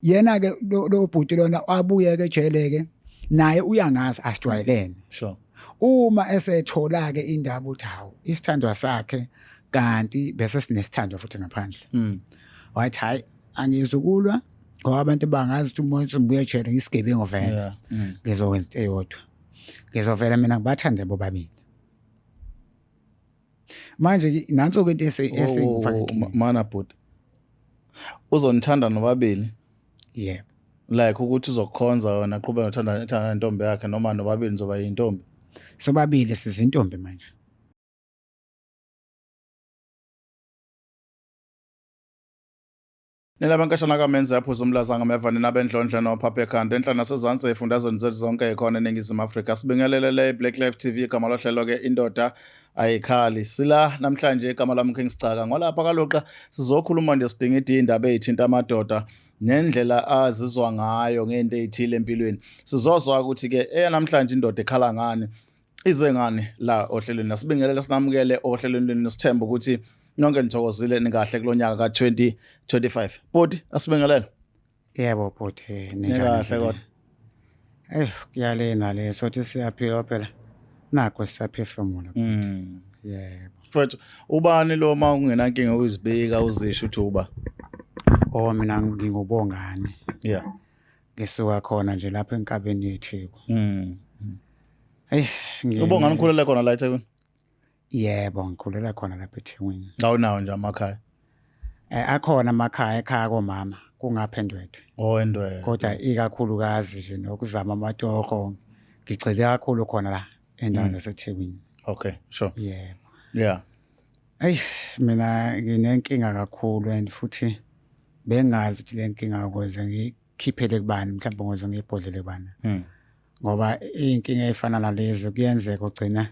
Yena ke lo bhuti lona abuye ke ejele ke naye uyangazi asijwayelene. Sure. Uma esethola ke indaba uthi hawu isithandwa sakhe kanti bese sinesithandwa futhi ngaphandle. Wathi hayi angizukulwa ngoba abantu bangazi ukuthi umuntu ngibuye ejele ngisigebengu vele. Yeah. Ngizokwenza into eyodwa. Ngizovela mina ngibathande bobabili. Manje nanso ke into esengifaka inkinga. Mana bhuti. Uzonithanda nobabili? Yebo. Like ukuthi uzokukhonza wena aqhubeke nothanda ethanda nentombi yakhe noma nobabili nizoba yintombi? Sobabili sizintombi manje. Nina bankashana kaMenzi aphuza umlaza ngameva nina bendlondlo nophapha ekhanda enhla nasezansi ey'fundazweni zethu zonke ey'khona eNingizimu Afrika. Sibingelele le Black Life TV igama lohlelo ke indoda ayikhali. Sila namhlanje igama lami King Sicaka ngolapha kaloqa sizokhuluma nje sidingida iy'ndaba ey'thinta amadoda nendlela azizwa ngayo ngento ey'thile empilweni. Sizozwa ukuthi-ke eyanamhlanje indoda ekhala ngani ize ngani la ohlelweni asibingelele sinamukele ohlelweni lwenu sithemba ukuthi nonke nithokozile nikahle kulonyaka ka-2025 bhuti asibingelele. Yebo bhuti, ninjani? Nikahle kodwa? Eh kuyale nale sothi siyaphila phela nakho sisaphefumula. Yebo. Mfethu ubani lo uma ungenankinga uyizibika uzisho ukuthi uba? Oh mina ngingubongani. Yeah. Ngisuka khona nje lapha enkabeni yeTheku. Hey, ubongani ukhulele khona la eThekwini? Yebo, ngikhulela khona lapha eThekwini. Awunawo nje amakhaya? Eh akhona amakhaya ekhaya komama kungapha eNdwedwe. Oh eNdwedwe. Kodwa ikakhulukazi nje nokuzama amatoho ngigxile kakhulu khona la endaweni yaseThekwini. Okay, sure. Yebo. Yeah. Eyi mina nginenkinga kakhulu and futhi bengazi ukuthi le nkinga ukuze ngiyikhiphele kubani mhlawumbe ukuze ngiyibhodlele kubani. Ngoba iy'nkinga ey'fana nalezi kuyenzeka ugcina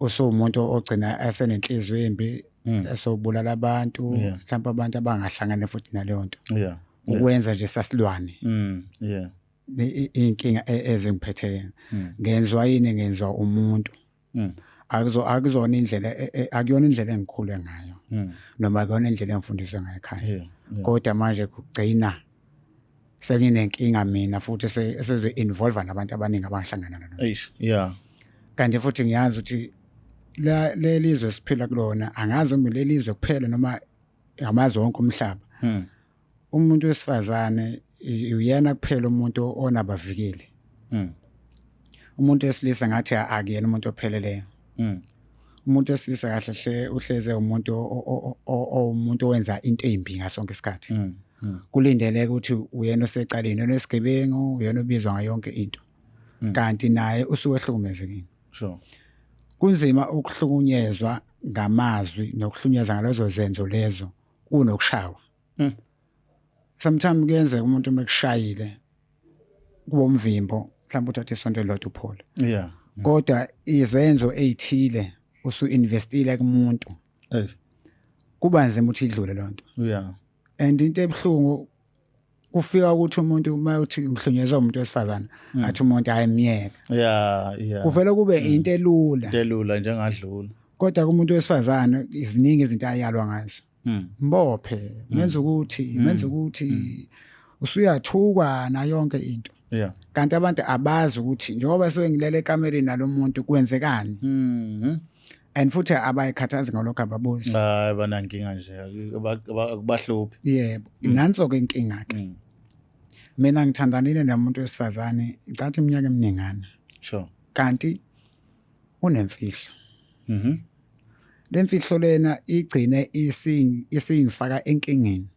usuwumuntu ogcina esenenhliziyo embi esewubulala abantu mhlawumbe abantu abangahlangene futhi naleyo nto. Yeah. Ukwenza nje sasilwane. Yeah. Iy'nkinga ezingiphethe ngenziwa yini ngenziwa umuntu. Akuzo akuzona indlela akuyona indlela engikhule ngayo. Noma akuyona indlela engifundiswe ngayo ekhaya. Yeah. Kodwa manje kugcina senginenkinga mina futhi sezo involve nabantu abaningi abangahlangana nalo. Eish, yeah. Kanti futhi ngiyazi ukuthi la lelizwe siphila kulona angazi uma lelizwe kuphela noma amazwe wonke umhlaba. Umuntu wesifazane uyena kuphela umuntu onabavikeli. Umuntu wesilisa ngathi akuyena umuntu opheleleyo. Umuntu wesilisa kahle hle uhleze umuntu owumuntu owenza into embi ngasonke isikhathi. Kulindeleke ukuthi uyena osecaleni, uyena osigebengu, uyena obizwa ngayo yonke into. Kanti naye usuke ehlukumezekile. Sure. Kunzima ukuhlukunyezwa ngamazwi nokuhlunyezwa ngalezo zenzo lezo kunokushawa. Sometimes kuyenzeka umuntu uma ekushayile kube umvimbo mhlawumbe uthathe isonto elilodwa uphole. Yeah. Kodwa izenzo ezithile usu-investile kumuntu. Hey. Kuba nzima ukuthi idlule lonto. Yeah. And into ebuhlungu kufika ukuthi umuntu uma uthi ngihlunyezwa umuntu wesifazane athi umuntu hayi myeka. Yeah, yeah. Kuvele kube into elula. Into elula njengadlula. Kodwa kumuntu wesifazane iziningi izinto ayalwa ngazo. Mbophe, menza ukuthi, menza ukuthi usuyathukwa na yonke into. Yeah. Kanti abantu abazi ukuthi njengoba sengilele ekamereni nalomuntu kwenzekani. And futhi abayikhathazi ngalokho ababuzi. Hayi banankinga nje akubahluphi. Yebo, nanso ke inkinga ke. Mina ngithandanile nomuntu wesifazane ngicatha iminyaka eminingana. Sure. Kanti unemfihlo. Le mfihlo lena igcine isingifaka enkingeni.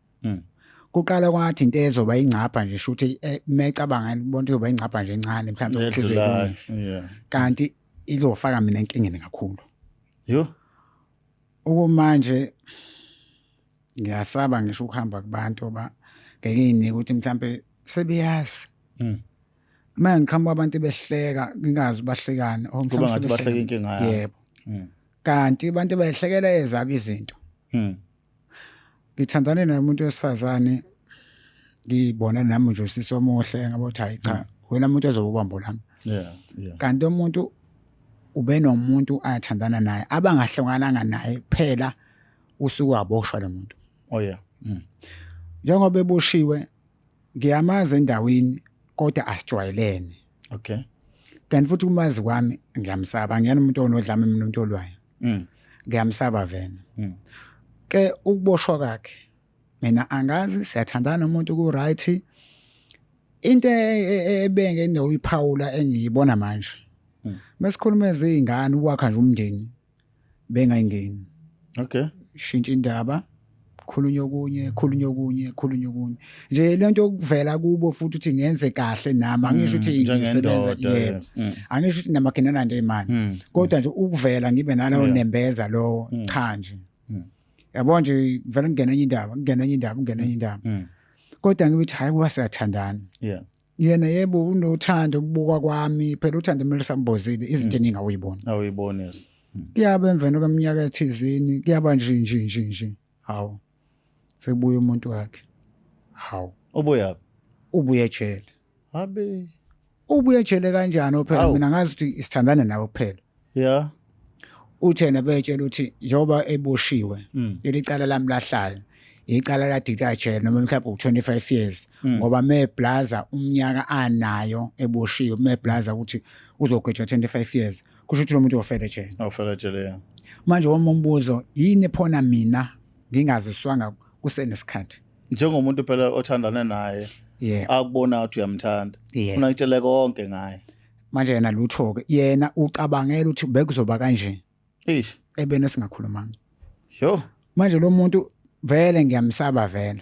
Kuqala kwathi into ezoba ingcapha nje shuthi mecabanga ubona izoba ingcapha nje encane mhlawumbe futhi izoyilungisa. Yeah. Kanti izofaka mina enkingeni kakhulu. Yo. Okumanje ngiyasaba ngisho ukuhamba kubantu oba ngeke nginike ukuthi mhlambe sebeyazi. Uma ngiqhamuka abantu behleka ngingazi bahlekani or mhlawumbe ngathi bahleka inkinga yakho. Yebo. Kanti abantu bayihlekela ezabo izinto. Ngithandane nomuntu wesifazane ngibona nami nje usisi omuhle ngabe uthi hayi cha wena umuntu ozobubambo lami. Yeah, yeah. Kanti umuntu ube nomuntu athandana naye abangahlukananga naye kuphela usuke waboshwa lo muntu. Oh yeah. Njengoba eboshiwe Ngiyamazi endaweni kodwa asijwayelene. Okay. Kanti futhi umazi kwami ngiyamsaba, angiyena umuntu onodlame mina, umuntu olwayo. Ngiyamsaba vele. Ke ukuboshwa kwakhe mina angazi, siyathandana umuntu ku right. Into ebenge noyiphawula engiyibona manje. Mesikhuluma ezingane, ukwakha nje umndeni, bengayingeni. Shintsha indaba, khulunywa okunye, khulunywa okunye, khulunywa okunye nje, lento yokuvela kubo futhi uthi ngenze kahle nami, angisho ukuthi ngisebenza. Njengendoda. Yebo. Angisho ukuthi namaginana nje imali, kodwa nje ukuvela ngibe nalowo nembeza lo, cha nje. Yabo nje, vele kungena enye indaba, kungena enye indaba, kungena enye indaba. Kodwa ngithi hayi, kuba siyathandana. Yena yebo, unothando ukubukwa kwami phela, uthando kumele sambozile izinto eningi awuyibona. Awuyiboni, yes. Kuyaba emveni kweminyaka ethizini, kuyaba nje nje nje nje, hawu, sekubuya umuntu wakhe, hawu. Ubuyaphi? Ubuye ejele. Habe. Ubuye ejele kanjani phela? Hawu. Mina ngazi ukuthi isithandana nawe kuphela. Uthe yena betshela ukuthi njengoba eboshiwe, leli cala lami lahlala icala ladikajele noma mhlawumbe u-25 years, ngoba meblaza umnyaka anayo eboshiwe, meblaza ukuthi uzogwetshwa 25 years, kusho ukuthi lo muntu ofele ejele. Awufela ejele, yeah. Manje wami umbuzo, yini phona mina ngingaziswanga kusenesikhathi? Njengomuntu phela othandana naye, akubona ukuthi uyamthanda, ufuna kutshele konke ngaye. Manje yena lutho-ke, yena ucabangela ukuthi bekuzoba kanje. Eish. Ebene singakhulumanga. Yo. Manje lo muntu vele ngiyamsaba vele.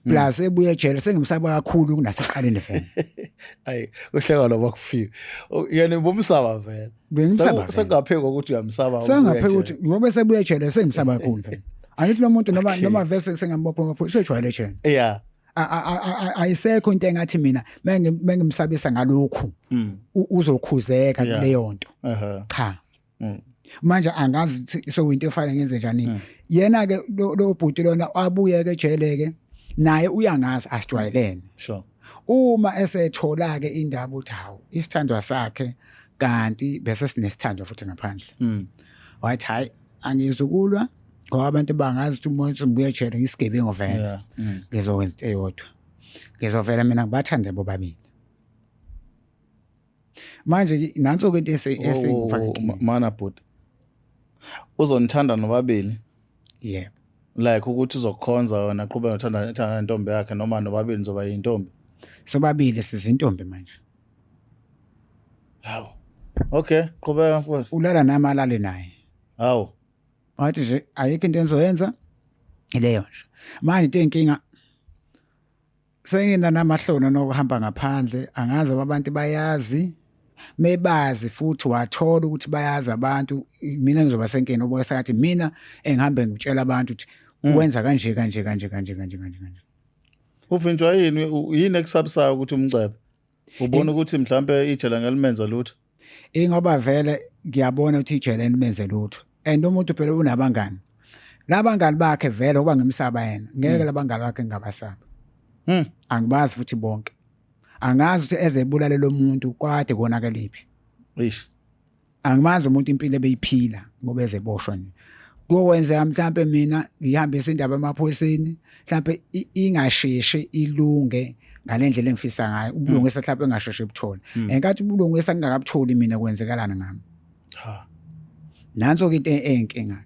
Plus ebuye ejele sengimsaba kakhulu kunasekuqaleni vele. Ayi, uhleka lo bakufika. Yena ubumsaba vele. Bengimsaba vele. Sengaphekwa ukuthi uyamsaba. Sengapheka ubuya ukuthi ngoba sebuye ejele sengimsaba kakhulu vele. Angithi lo muntu noma noma vese sengambopha amaphoyisa, usejwayele ejele. ejele. Ayisekho into engathi mina mengimsabisa ngalokhu uzokhuzeka kuleyo nto. Cha. Manje angazi ukuthi sewinto efanele ngenze njani. Yena ke lo bhuti lona abuye ke ejele ke, naye uyangazi, asijwayelene. Uma esethola ke indaba ukuthi hawu, isithandwa sakhe kanti bese sinesithandwa futhi ngaphandle. Wathi hayi, angizukulwa ngoba abantu bangazi ukuthi umuntu ngibuye ejele ngisigebengu vele. Ngizokwenza into eyodwa. Ngizovela mina ngibathande bobabili. Manje ke nanso ke into esengifaka inkinga. Mana bhuti. Uzonithanda nobabili? Yebo. Like ukuthi uzokhonza wena, aqhubeke nothanda thanda intombi yakhe, noma nobabili nizoba yintombi? Sobabili sizintombi manje. Hawu. Okay, qhubeka mfowethu. Ulala nami, alale naye. Hawu. Wathi nje ayikho into engizoyenza ileyo nje. Manje into enkinga, sengina namahloni nokuhamba ngaphandle, angazi abantu bayazi, mebazi futhi wathola ukuthi bayazi abantu, mina ngizoba senkeni oboya sengathi mina engihambe ngitshela abantu ukuthi wenza kanje kanje kanje kanje kanje kanje kanje. Uvinjwa yini? Yini ekusabisayo ukuthi umcebe? Ubona ukuthi mhlambe ijele ngelimenza lutho? Ingoba vele ngiyabona ukuthi ijele limenze lutho, and umuntu phela unabangani, labangani bakhe vele ngoba ngimsaba yena, ngeke labangani bakhe ngingabasaba. Angibazi futhi bonke, angazi ukuthi ezebulale lo muntu kwade konakeliphi. Eish. Angimazi umuntu impilo ebeyiphila ngoba ezeboshwa nje. Kuyokwenzeka mhlambe mina ngihambise indaba emaphoyiseni, mhlambe ingasheshi ilunge ngalendlela engifisa ngayo ubulungisa, mhlambe engasheshi buthole. Enkathi ubulungisa ngingakabutholi mina, kwenzekalani ngami? Ha. Nanso ke into eyinkinga.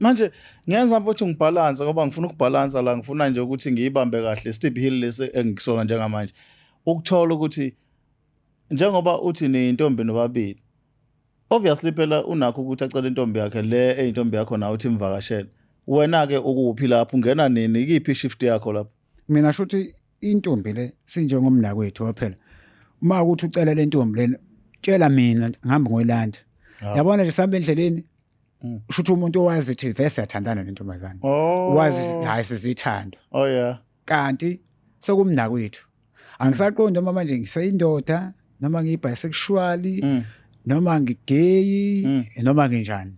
Manje ngiyenza mfowethu ngibalance, ngoba ngifuna ukubhalansa la, ngifuna nje ukuthi ngiyibambe kahle steep hill lesi engikusona njengamanje. Ukuthola ukuthi njengoba uthi niyintombi nobabili, obviously phela unakho ukuthi acele intombi yakhe le eyintombi yakho nawe uthi imvakashele. Wena ke ukuphi lapho, ungena nini, ikiphi shift yakho lapho? Mina shuthi intombi le sinjengomnakwethu waphela, uma ukuthi ucela le ntombi lena, tshela mina ngihambe ngoyilanda. Yabona nje, sihamba endleleni, shuthi umuntu owazi ukuthi vese siyathandana nentombazane, wazi hayi, sizithando. Kanti sekumnakwethu, angisaqondi noma manje ngiseyindoda noma ngiyi-bisexual noma ngigay noma nginjani,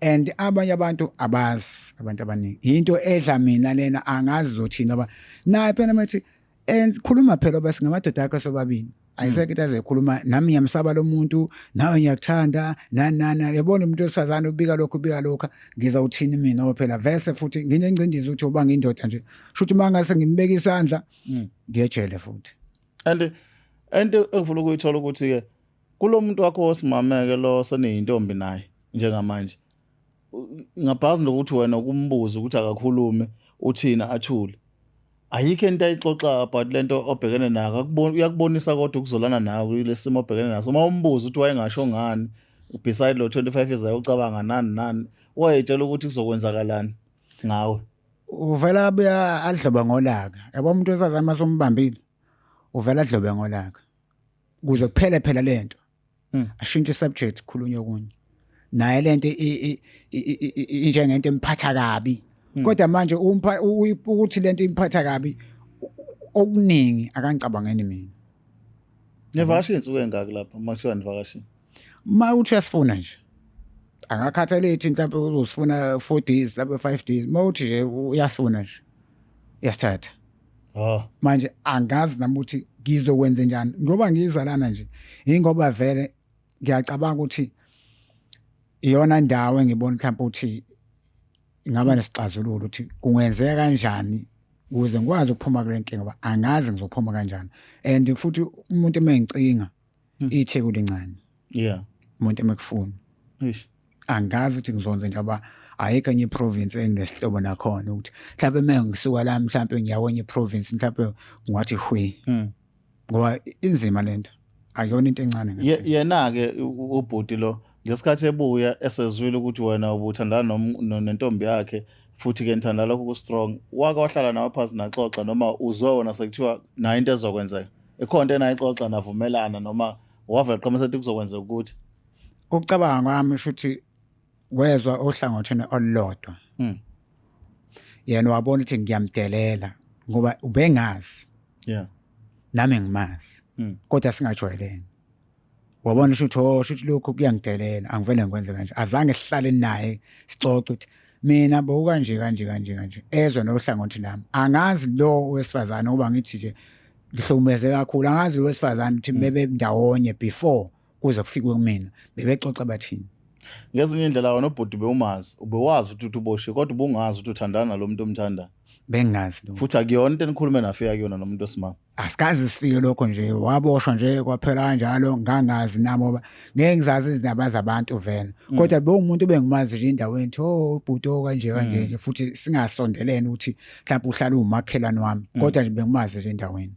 and abanye abantu abazi, abantu abaningi into edla mina lena, angazi zothini ngoba naye phela mathi and khuluma phela bese ngamadoda akhe sobabili. Ayisekho into azoyikhuluma. Nami ngiyamsaba lo muntu, nawe ngiyakuthanda, nani nani. Yabona, umuntu wesifazane ubika lokhu, ubika lokhu, ngizawuthini mina? Ngoba phela vese futhi nginengcindezi ukuthi uba ngiyindoda nje, shuthi uma ngase ngimbeke isandla, ngiyejele futhi. And engifuna ukuyithola ukuthi ke kulo muntu wakho wosimameke lo seniyintombi naye njengamanje, ngaphansi nokuthi wena kumbuza ukuthi akakhulume uthina athule, ayikho into ayixoxa about lento obhekene nayo. Akuboni, uyakubonisa kodwa ukuzolana nawe kulesimo obhekene naso. Uma umbuza ukuthi wayengasho ngani beside lo 25 years ayocabanga nani nani, wayetshela ukuthi kuzokwenzakalani ngawe? Uvela abuye adlobe ngolaka. Yabo, umuntu wesifazane uma sombambile, uvela adlobe ngolaka kuze kuphele phela lento. Ashintshe subject, khulunywe okunye naye. Lento injengento emphatha kabi, kodwa manje ukuthi lento imphatha kabi okuningi, akangicabangeni mina. Nivakashe insuku engaki lapha uma kuthiwa nivakashile? Ma uthi uyasifuna nje, akakhathalethi mhlawumbe uzosifuna 4 days, lapho 5 days. Ma uthi nje uyasifuna nje, uyasithatha. Manje angazi nami ukuthi ngizokwenza njani, ngoba ngizalana nje, ingoba vele ngiyacabanga ukuthi iyona ndawo engibona mhlawumbe ukuthi ingaba nesixazululo, ukuthi kungenzeka kanjani ukuze ngikwazi ukuphuma kule nkinga, ngoba angazi ngizophuma kanjani. And futhi umuntu uma engicinga, itheku lincane. Umuntu emekufuna, Eish. angazi ukuthi ngizonze njengoba ayikho enye iprovince enginesihlobo nakhona, ukuthi mhlawumbe uma ngisuka la, mhlawumbe ngiya kwenye iprovince, mhlawumbe kungathi hwi, ngoba inzima lento, akuyona into encane ngempela. Yena-ke ubhuti lo, ngesikhathi ebuya esezwile ukuthi wena ubuthandana nentombi yakhe, futhi-ke nithanda lokho ku-strong, wake wahlala nawe phansi naxoxa, noma uzwe wona sekuthiwa nayo into ezokwenzeka, ikhona into enayixoxa navumelana, noma wavele qhamuka sethi kuzokwenzeka ukuthi? Ukucabanga kwami, shuthi wezwa ohlangothini olulodwa. Yena wabona ukuthi ngiyamdelela, ngoba ubengazi, nami ngimazi, kodwa singajwayelene. Wabona ukuthi, oh, shuthi lokhu kuyangidelela, angivele ngikwenze kanje. Azange sihlale naye sicoce ukuthi mina bowukanje kanje kanje kanje, ezwe nohlangothi lami. Angazi lo wesifazane, ngoba ngithi nje ngihlukumeze kakhulu, angazi lo wesifazane ukuthi bebe ndawonye before kuze kufikwe kumina, bebexoxa bathini. Ngezinye indlela wena ubhuti bewumazi, ubewazi ukuthi uboshiwe, kodwa ubungazi ukuthi uthandana nalo muntu omthandayo? Bengingazi lo. Futhi akuyona into enikhulume nafika kuyona nomuntu wesimame? Asikaze sifike lokho nje, waboshwa nje kwaphela kanjalo. Ngangazi nami, ngoba ngeke ngizazi izindaba zabantu vele, kodwa bewumuntu bengimazi nje endaweni ukuthi, oh, ubhuti kanje kanje nje, futhi singasondelene ukuthi mhlawumbe uhlala umakhelwane wami, kodwa nje bengimazi nje endaweni.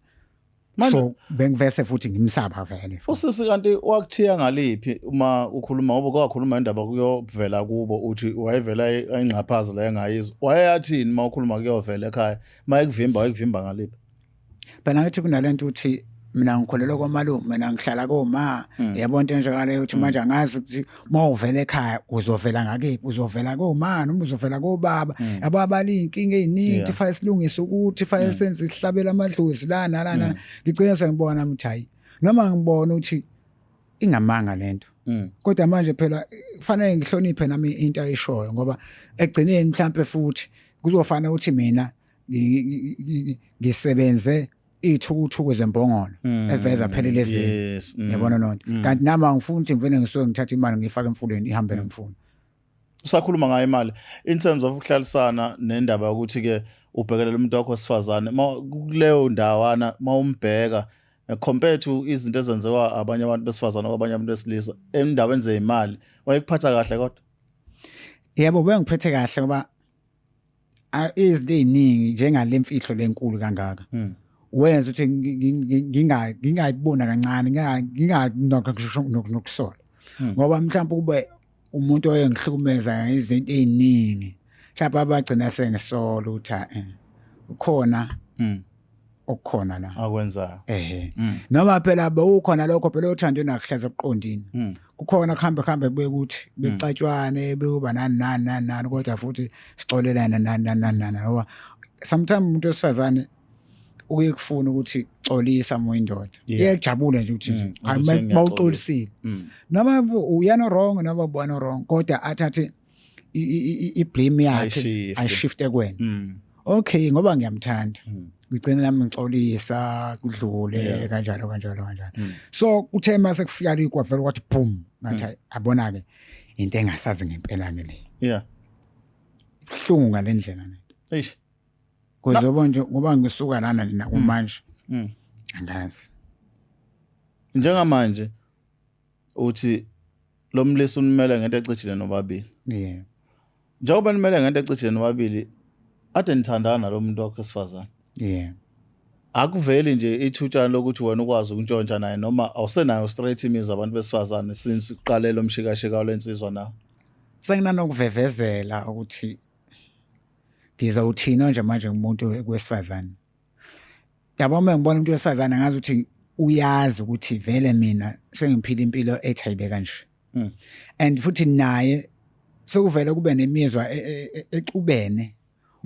So bengivese futhi ngimsaba vele futhi. Usisi kanti wakuthiya ngaliphi uma ukhuluma, ngoba kwakhuluma indaba kuyovela kubo, uthi wayevela ayingqaphaza la engayizwa, wayeyathini uma ukhuluma kuyovela ekhaya, uma ekuvimba wayekuvimba ngaliphi? Phela ngithi kunalento ukuthi mina ngikholelwa komalume, mina ngihlala koma, yabo, into enjengaleyo, ukuthi manje angazi ukuthi uma uvela ekhaya uzovela ngakephi, uzovela koma noma uzovela kobaba. Yabo, abali inkinga eziningi, fanele silungise ukuthi fanele senze isihlabela amadlozi la nala. Ngigcina sengibona ukuthi hayi, noma ngibona ukuthi ingamanga lento, kodwa manje phela kufanele ngihloniphe nami into ayishoyo, ngoba ekugcineni mhlambe futhi kuzofana ukuthi mina ngisebenze iy'thukuthuku zembongolo ezivele zaphelela ezeni. Yabona loo nto? Kanti nami angifuni ukuthi ngivele ngisuke ngithathe imali ngiyifake emfuleni, ihambe nomfula. Usakhuluma ngayo imali, in terms of ukuhlalisana nendaba yokuthi-ke ubhekelele umuntu wakho wesifazane, kuleyo ndawana uma umbheka, compared to izinto ezenziwa abanye abantu besifazane kwabanye abantu besilisa endaweni zeyimali, wayekuphatha kahle kodwa? Yebo, bengiphethe kahle, ngoba izinto ey'ningi njengale mfihlo lenkulu kangaka wenza ukuthi ngingayibona kancane, nokusola, ngoba mhlawumbe kube umuntu oyengihlukumeza ngezinto ey'ningi, mhlawumbe abagcina sengisola ukuthi ukhona okukhona la akwenzayo. Ehe. Noma phela bewukhona lokho phela othandweni, akuhlaza kuqondini. Kukhona kuhambe kuhambe kubuye ukuthi bexatshwane, bekuba nani nani nani nani, kodwa futhi sixolelane nani nani nani nani, ngoba sometimes umuntu wesifazane uye kufuna ukuthi xolisa uma uyindoda. Iyajabula nje ukuthi nje ukuthi ngiyaxolisa. Mawuxolisile, noma uyena wrong noma ubona wrong, kodwa athathe i-blame yakhe, Ayishifte. ayishifte kuwena. Okay, ngoba ngiyamthanda. Ngigcine nami ngixolisa kudlule kanjalo kanjalo kanjalo. So kuthe mase kufika likwavela kwathi boom, ngathi hayi, abona ke into engasazi ngempela ke le. Ibuhlungu ngalendlela ne. Eish. Kuzoba nje ngoba ngisuka lana nina kumanje. Angazi. Njengamanje uthi lo mlisa unimele ngento ecijile nobabili. Yeah. Njengoba nimele ngento ecijile nobabili, ade nithandana nalo muntu wakho wesifazane. Yeah. Akuveli nje ithutshana lokuthi wena ukwazi ukuntshontsha naye noma awusenayo straight imizwa abantu besifazane since uqale lo mshikashika lensizwa nawe? Senginanokuvevezela ukuthi ngizawuthini nje manje ngumuntu wesifazane. Yabo, uma ngibona umuntu wesifazane ngazi ukuthi uyazi ukuthi vele mina sengiphila impilo ethi ayibe kanje. And futhi naye sekuvele kube nemizwa ecubene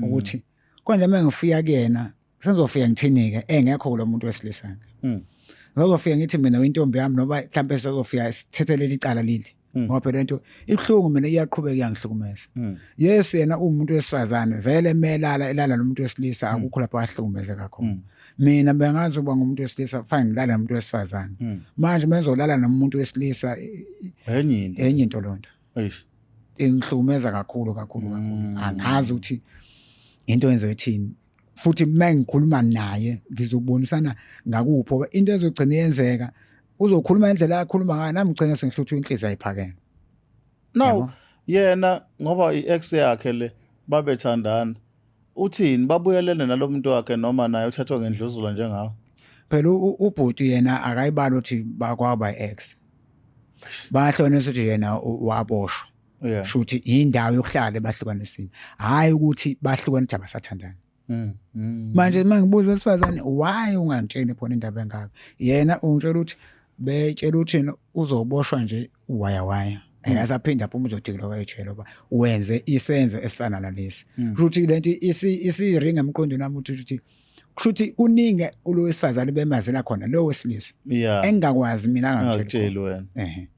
ukuthi konje uma ngifika kuyena sengizofika ngithini-ke engekho kulo muntu wesilisa. Ngizofika ngithi mina uyintombi yami noma mhlampe sezofika sithethelele icala leli. Ngoba phela lento ibuhlungu, mina iyaqhubeka iyangihlukumeza. Yes, yena uwumuntu wesifazane vele, melala elala nomuntu wesilisa, akukho lapho ahlukumezeka khona. Mina bengazi ukuba ngumuntu wesilisa fine, ngilala nomuntu wesifazane. Manje menzolala nomuntu wesilisa Enye into. Enye into lonto. Eish. Ingihlukumeza kakhulu kakhulu kakhulu. Angazi ukuthi into enzoyithini. Futhi uma ngikhuluma naye ngizobonisana ngakuphi, ngoba into ezogcina yenzeka uzokhuluma indlela akhuluma ngayo, nami ngigcina sengihlutha inhliziyo ayiphakeme. Now Yabo. yena ngoba i-ex yakhe le babethandana, uthini, babuyelene nalo muntu wakhe noma naye uthathwa ngendluzula njengawe? Phela ubhuti yena akayibali ukuthi bakwaba ex. Bahlonisa ukuthi yena waboshwa. Shuthi indawo yokuhlala ebahlukanisile. Hayi ukuthi bahlukene ukuthi abasathandani. Manje uma ngibuza wesifazane, why ungangitsheli khona indaba engaka? Yena ungitshela ukuthi betshela ukuthi yena uzoboshwa nje waya waya. Akasaphinda aphuma, uzodikilwa ejele ngoba wenze isenzo esifana nalesi. Kusho ukuthi lento isiringa emqondweni wami ukuthi kusho ukuthi kuningi ulo wesifazane bemazela khona lo wesilisa. Engingakwazi mina angangitsheli. Angakutsheli wena. Ehhe.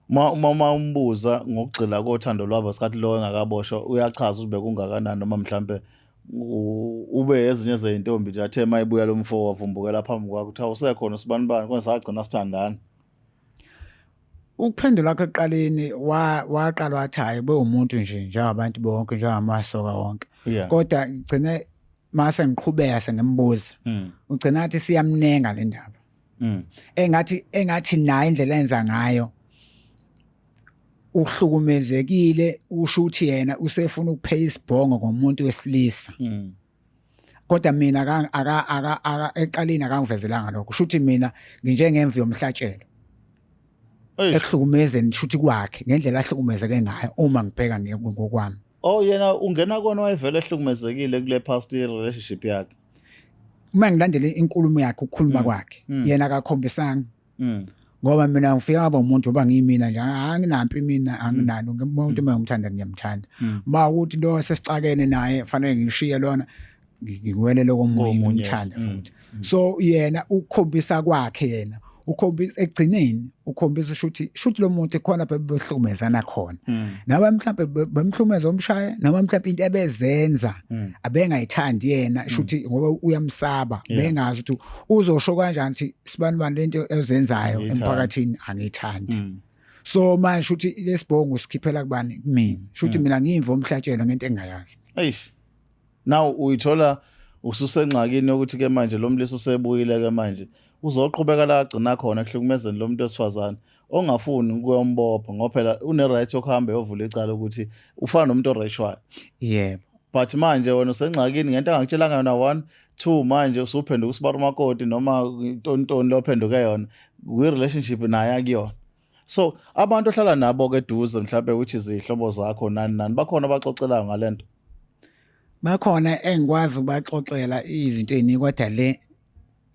Ma umbuza ngokugxila kothando lwabo sikhathi lo engakaboshwa, uyachaza ukuthi bekungakanani noma mhlambe ube ezinye zezintombi nje athe mayibuya lo mfo wavumbukela phambi kwakho ukuthi awusekhona usibanibani konje sagcina sithandana? Ukuphendula kwakhe ekuqaleni waqala wathi hayi, bewumuntu nje njengabantu bonke, njengamasoka wonke. Kodwa ngigcine mase ngiqhubeka sengimbuza. Ugcina athi siyamnenga le ndaba. Engathi naye indlela enza ngayo uhlukumezekile, usho ukuthi yena usefuna ukupheya isibhongo ngomuntu wesilisa. Kodwa mina aka aka aka eqaleni akangivezelanga lokho. Kusho ukuthi mina nginjengemvu yomhlatshelo. Ekuhlukumezeni shuthi kwakhe ngendlela ahlukumezeke ngayo uma ngibheka ngokwami. Oh, yena ungena kona wayevele ehlukumezekile kule past relationship yakhe. Uma ngilandela inkulumo yakhe, ukukhuluma kwakhe, yena akakhombisanga. Ngoba mina ngifika ngaba umuntu, ngoba ngiyimina nje, anginampi mina, anginalo umuntu, uma ngimthanda ngiyamthanda. Ma ukuthi lo sesixakene naye fanele ngishiye lona ngiwelele komunye Komunye, ngimthanda futhi. So yena ukukhombisa kwakhe, yena ukhombisa ekugcineni ukhombisa ukuthi shuthi lo muntu khona lapho behlukumezana khona. Noma mhlambe bemhlumeza omshaya, noma mhlambe into ebezenza abengayithandi yena, shuthi ngoba uyamsaba, bengazi ukuthi uzosho kanjani ukuthi sibani bani lento ezenzayo Angiyithandi. emphakathini angiyithandi. So manje shuthi lesibhongo sikhiphela kubani? Kumina. Shuthi mina ngiyimvu omhlatshelo ngento engingayazi. Eish. Now uyithola ususengxakini yokuthi ke manje lo mlisa usebuyile ke manje uzoqhubeka la agcina khona ekuhlukumezeni lo muntu wesifazane ongafuni ukuyombopha, ngoba phela une right yokuhamba eyovula icala ukuthi ufana nomuntu oreshwayo. Yebo. But manje wena usengxakini ngento angakutshelanga yona 1 2, manje usuphenduka usibara umakoti noma intontoni lophenduke yona kwi relationship naye akuyona. So abantu ohlala nabo ke eduze mhlawumbe, which is izihlobo zakho nani nani, bakhona abaxoxelayo ngalento? Bakhona engikwazi ukubaxoxela izinto eziningi, kodwa le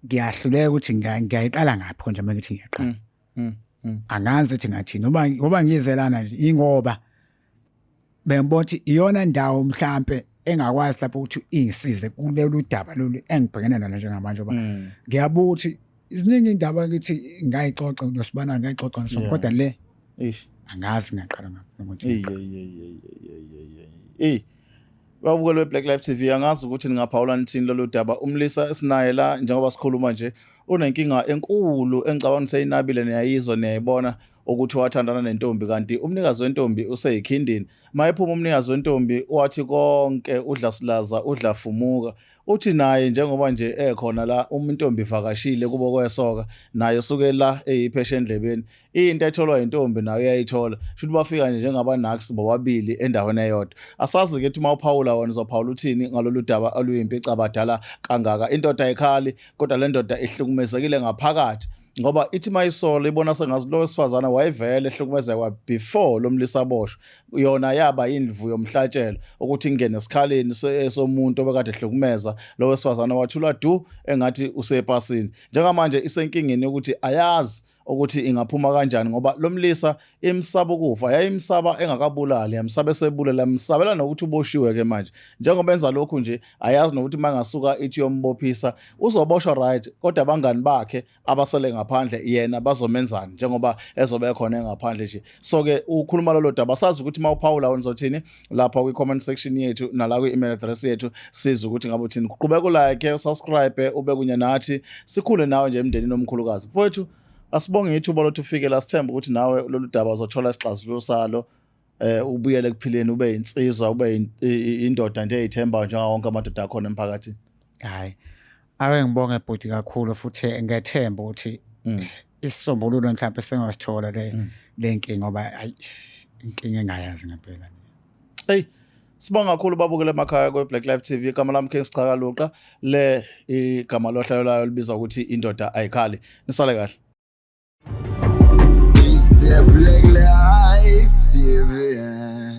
ngiyahluleka ukuthi ngiyayiqala ngapho nje uma ngithi ngiyaqala. Angazi ukuthi ngathini noma ngoba ngiyizelana nje, ingoba bengibona ukuthi iyona ndawo mhlambe engakwazi lapho ukuthi ingisize kulolu daba lolu engibhekene nalo njengamanje, ngoba ngiyabuka ukuthi ziningi indaba ngithi ngayixoxa nosibana, ngayixoxa nosibana, kodwa le Eish. angazi ngaqala ngaphi ukuthi Ey ngiqale. Ey ey ey ey ey ey. Ey. Babukeli we-Black Life TV, angazi ukuthi ningaphawula nithini lolu daba. Umlisa esinaye la njengoba sikhuluma nje unenkinga enkulu engicabanga ukuthi seyinabile, niyayizwa, niyayibona ukuthi wathandana nentombi kanti umnikazi wentombi useyikhindini. Mayephuma umnikazi wentombi wathi konke udla silaza udla fumuka. Uthi naye njengoba nje ekhona la uma intombi ivakashile kubo kwesoka naye usuke la eyiphesha endlebeni. Into etholwa intombi nayo uyayithola. Shuthi bafika nje njengabanaks bobabili endaweni eyodwa. Asazi ke ukuthi uma uphawula wena uzophawula uthini ngalolu daba oluyimpicabadala kangaka. Indoda ayikhali kodwa le ndoda ihlukumezekile ngaphakathi ngoba ithi mayisola ibona sengazi lo wesifazane wayevele ehlukumezeka before lo mlisa aboshwe. Yona yaba indlu yomhlatshelo ukuthi ingene esikhaleni somuntu obekade ehlukumeza lo wesifazane, wathula du engathi usepasini. Njengamanje isenkingeni yokuthi ayazi ukuthi ingaphuma kanjani ngoba lo mlisa imsaba ukufa, yayimsaba engakabulali, yamsaba esebulala, yamsabela nokuthi uboshiwe ke manje. Njengoba enza lokhu nje ayazi nokuthi mangasuka ithi yombophisa uzoboshwa, right, kodwa abangani bakhe abasele ngaphandle yena bazomenzani njengoba ezobe khona engaphandle nje. So ke ukhuluma lolo daba, sazi ukuthi mawuphawula wena uzothini lapha kwi comment section yethu nala kwi email address yethu, sizwe ukuthi ngabe uthini. Qhubeka ulike, usubscribe, ube kunye nathi, sikhule nawe nje emndenini omkhulukazi. Mfowethu, asibonge ithuba lokuthi ufike la, sithemba ukuthi nawe lolu daba uzothola isixazululo salo, ubuyele ekuphileni, ube insizwa, ube indoda nje eyithembayo njengawo wonke amadoda akhona emphakathini. Hayi, ake ngibonge bhuti kakhulu, futhi ngethemba ukuthi isisombululo mhlawumbe sengasithola le nkinga, ngoba hayi, inkinga engayazi ngempela. Hey, sibonga kakhulu babukele emakhaya kwe-Black Life TV. Igama lami King Sichakaluqa, le igama lohlelo layo libizwa ukuthi Indoda Ayikhali. Nisale kahle. It's the Black Life TV.